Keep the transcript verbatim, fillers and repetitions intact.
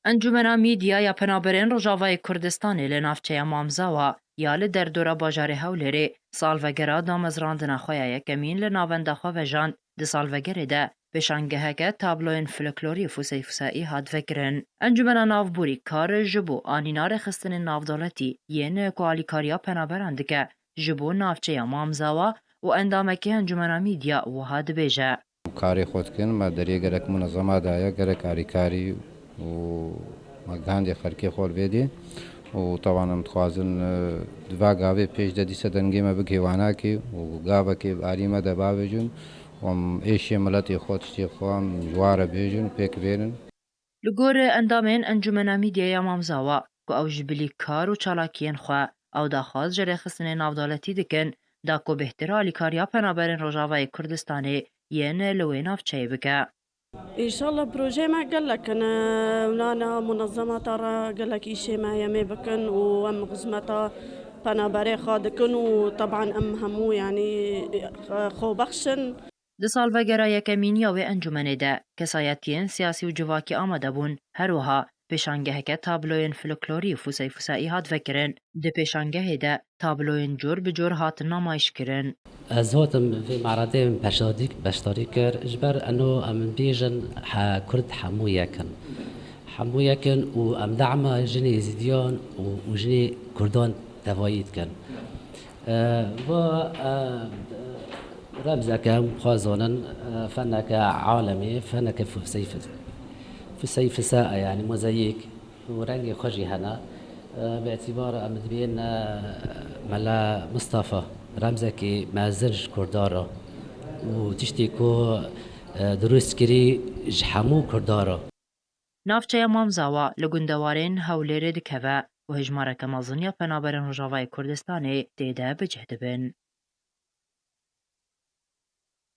Encûmena Mîdya ya Penaberên Rojavayê Kurdistanê li navçeya Mamzawa ya li derdora bajarê Hewlêrê salvegera damezrandina xwe ya yekemîn li navenda xwe vejand. Di salvegerê de pêşangeheke tabloyên folklorî û fuseyfusaî hat vekirin. Encûmena Navborî kar ji bo anîna rêxistinên navdewletî yên ku alîkariya penaberan dike ji bo navçeya Mamzawa û endamekî Encûmena Mîdya wiha dibêje. Karê xwe dikin, me derê gerek munezema daye, gerek alîkarî û me gihandê xelkê xwe li vê dê. Û tevan em dixwazin, e, di va gavê pêş de dîse dengê me bigihê wanakê û gavekê bi alî me de bavêjin û em êşê miletê xwe, tiştê xwe em ji wa re bêjin û pêk bêrin. Li gor endamên Encûmena Mîdyaya Mamzawa ku ew ji bilî kar û çalakiyên xwe ew daxwaz ji rêxistinên navdewletî dikin, da ku bêhtir alîkariya penaberên Rojavayê Kurdistanê yên li wê navçeyê bike. Înşallah projeyê me gelek in, e, nana munezemata re gelek îşê me yemê bikin û em xizmeta penaberê xwe dikin û teban em hemû, yanî, e, xwe bexşin. Di salvegera yekemîn ya wê encûmenê de kesayetiyên siyasî û civakî amade bûn. Her wiha pêşangeheke tabloyên folklorî û fuseyfusaî hat vekirin. Di pêşangehê de tabloyên cor bi cor hatin namayîşkirin. Ez hatim vê meredê min beşdarî, beşdarî kir, ji ber eno em bêjin he, Kurd hemû yek in. Hemû yek in û em dema jinê Êzîdiyan û, û jinê Kurdan tevayî dikin. E, va, e, remzeke em xwe zanin, e, feneke alemê, feneke fuseyf-, fuseyfisa, yanî mozayîk û rengê xwe jî hene. E, bi îtîbar em dibên, e, Mela Mistefa remzekî mezin ji Kurdan re û tiştê ku, e, dirust kirî ji hemû Kurdan re. Navçeya Mamzawa li gundewarên Hewlêrê dikeve û hejmareke mezin ya penaberên Rojavayê Kurdistanê tê de bi cih dibin.